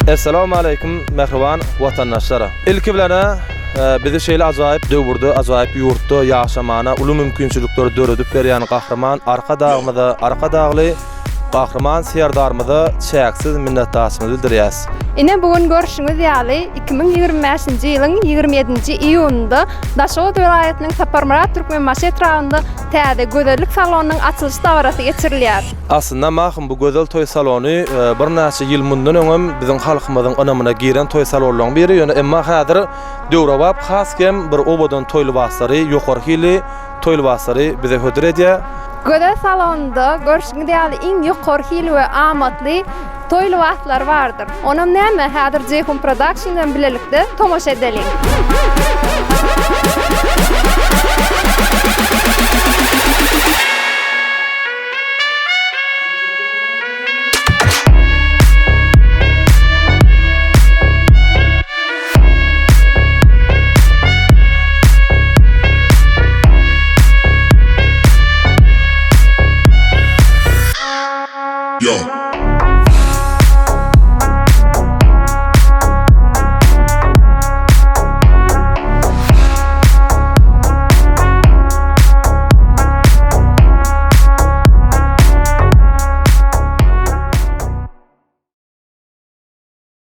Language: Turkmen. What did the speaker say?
Essalamu aleýkum mähriban watandaşlar. Ilki bilen bizi şeýle ajaýyp döwürde, ajaýyp ýurtda ýaşamana uly mümkinçilikleri döredip berýän Gahryman Arkadagymyza, Arkadagly Gahryman Serdarymyza çäksiz minnetdarçylygymyzy bildirýäs. Ine bu gün görşüňiz ýaly 2025-nji ýylyň 27-nji iýunynda Daşoguz welaýatynyň Saparmyrat Türkmenbaşy etrabynda täze gözellik salonynyň açylyş dabarasy geçirilýär. Aslynda Mahym bu gözel toý salony birnäçe ýyl mundan öňem biziň halkymyzyň ynamyna giren toý salonlaryň biri, ýöne emma häzir döwrebap has hem bir owadan toý lybaslary, ýokary hilli toý lybaslary bize hödür edýär. Gözel salonynda görşüňiz ýaly iň ýokary hil we amatly toý lybaslary bardyr. Onam näme häzir Jeýhun Production bilen bilelikde tomaşa edeliň.